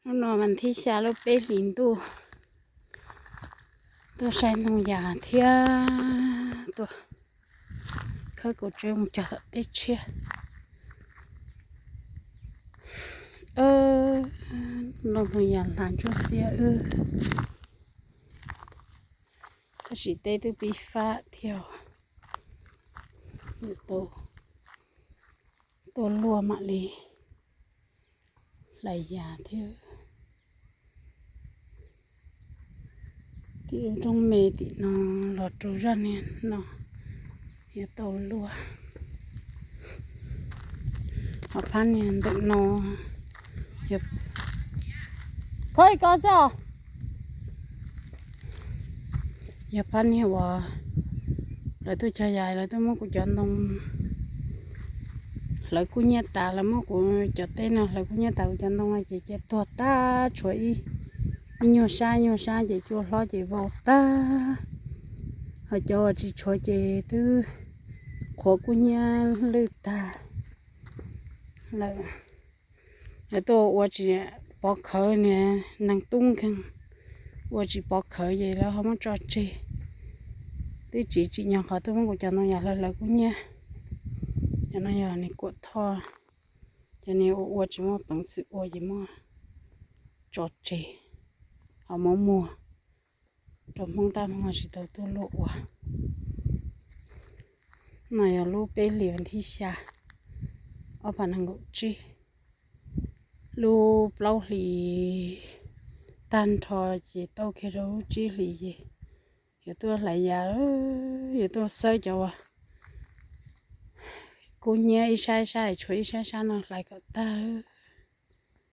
Hnub no mas thib xya lub peb hlis ntuj, tuaj saib ntoo yas thiab tuaj khawb kaus tsawb mus cog tom teb tshiab. Lub ntoo yas hla ntsuab xiab wb, tab sis teb twb pib fab thiab. Tuaj luaj mam li hlais yas thiab. Tim lub roob me tim no los rau zaj niag no yuav tau luaj. Ho phab niag ntawm no, khob li ko xwb os. Yog phab niag uas lawv tuaj cog yas, lawv tuaj muab kuv cov ntoo hlawv kub hnyiab tas, lawv muab kuv cov teb no hlawv kub hnyiab tas, kuv cov ntoo no ces cia tuag tag, tshuav ib nyuag sab nyuag sab ces cua hlob ces vau tag. Ho cov uas tsis tshuav ces twb qhuav kub hnyiab lwj tag lawm. Lawv tuaj ua tsis pov khawv, niag neeg tub nkeeg ua tsis pov khawv ces lawv ho muab tso tseg. Twb tsis tsim nyog qhov tuaj muab kuv cov ntoo yas hlawv hlawv kub hnyiab. Cov no yog niag kuam thoj, cov niag ua ua tsis muaj peev xwm ua ces muab tso tseg, ho muab muag rau Hmoob tab Hmoob tsis tau tuaj luaj ua. No yog lub peb hlis vas thib xya, ob phav nees nkaum tsib. Lub plaub hlis tag nrho ces tau kiag rau lub tsib hlis ces yuav tuaj hlais yas, yuav tuaj xawb cov uas kub hnyiab ib sab ib sab, tshuav ib sab ib sab no hlais kom tag.